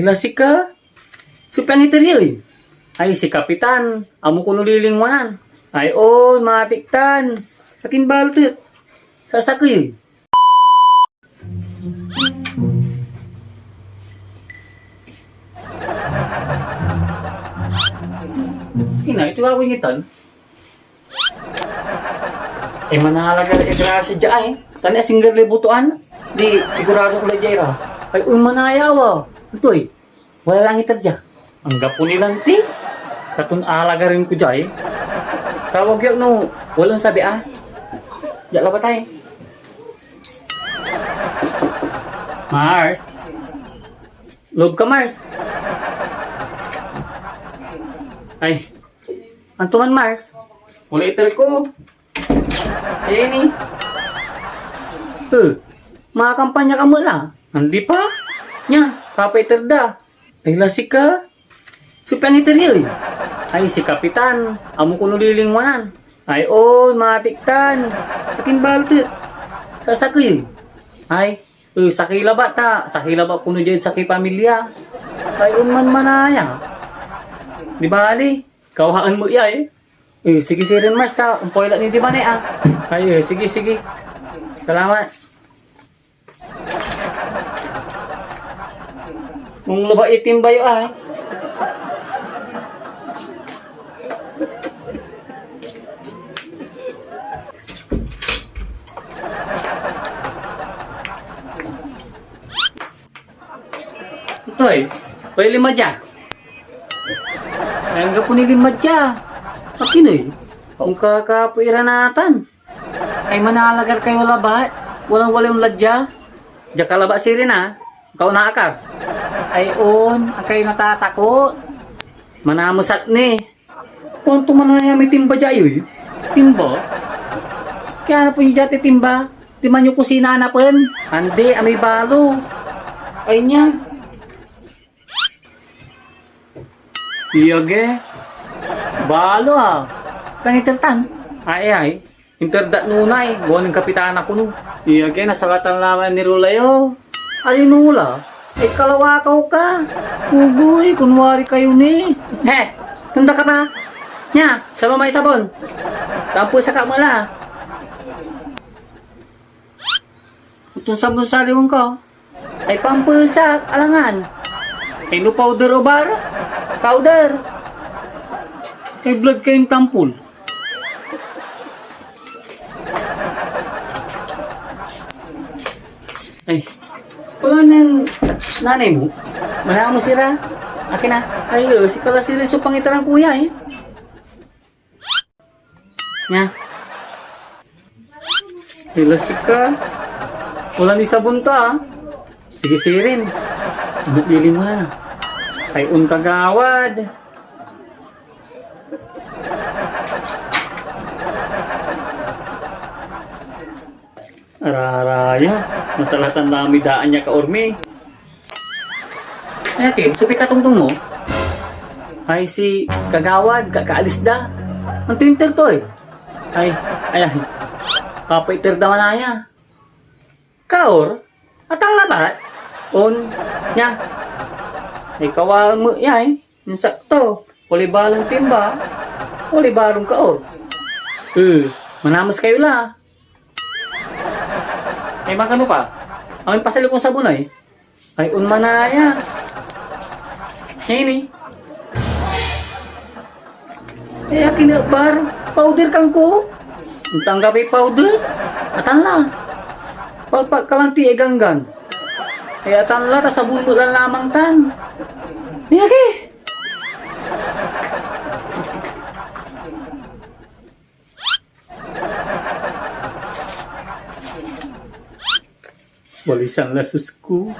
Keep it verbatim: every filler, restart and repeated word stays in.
Ila sika? So pangiter ya ey? Ay, si Kapitan, amo kono lilingwanan. Ay, on, matik tan. Akin balet et sasakey ey. Ina, ito gagawin itan. Ay, manalagar ya grasya dia ay. Tan asingger lay butuan. Di, sigurado ko la dia ira. Ay, on manayawa. Itoy. Wala lang iter dia. Anggapo ni lanti. Katon alagaren ko dia eh. Tawag yo no, walang sabi ah. Dia labat ay. Mars. Loob ka, Mars. Ay. Anto man, Mars? Wala iter ko. Eh, ni. Eh, makakampanya ka met la. Andi pa? Nia, kapaiter da. Ay, la sika. So pangiter ya ey? Ay, si Kapitan, amo kono lilingwanan. Ay, on, matik tan. Akin balet et sasakey ey? Ay, eh, sakey labat ta, sakey labat kono diad sakey pamilya. Ay, on man manaya. Di bali, kawaan mo iya eh. Eh, sige sirin, Mars, ta ompaway la ni diman eh, ah. Ay, eh, sige, sige. Salamat. Mong labat ya timba yo, ah. Itoy, pwede lima dia. Ay, anggapo ni lima dia. Akin ey? Onkakapoy ira natan. Ay, manalagar kayo labat. Walang wala yon la dia. Dia ka labat sirin, ah. Kaon akar. Ay, on, akayo natatakot. Manamesat ni. Kuanto manaya may timba dia ey? Timba? Kaya na po niya dia timba. Di man yo kusina anapen. Andi, amay balo. Ay nia. Iyage. Balo ah. Pangiter tan. Ay, ay. Inter dat nunay. Gawa nen Kapitan a kono. Iyage, nasalatan laman ni Rula yo. Ay, Rula. Ay, kalawakaw ka. Ugoy, kunwari kayo ni. He, tunda ka pa. Nia, saba may sabon. Tampol sa kamela. Itong sabon sariwan ko. Ay pampesak, alangan. Ay no powder o bar? Powder. Ay blood kayong tampol. Ay, wala nen nanay mo? Manaya mo sira? Akin na. Ay, eh, si Kalasiris so pangitaran kuya eh. Nia. Hila sika. Wala ni sabon to, ah. Sige, sirin. Ano, lili mo na na. Ay, on kagawad. Araraya, nasalatan la may daan ya kaormi. Ay, Kim, so pikatongtong mo? Ay, si Kagawad, kakaalis da. Anto inter to eh? Ay, ay, ay. Papaiter da manaya. Kaor? Atan labat? On, nia. Ay, kawaen mo, ya eh. Insakto. Walay balon timba. Walay balon kaor. Eh, manames kayo la. Ay, magano pa? Amin pasal kong sabon ay. Ay, on manaya. Ngayon eh. Ay, akin a bar. Powder kan ko. Ang tanggap ay powder. Atan la. Palpak ka lang ti ay ganggan. Ay, atan la, ta sabon mo lang lamang tan. Ay, agi. Walisan la, sus ko.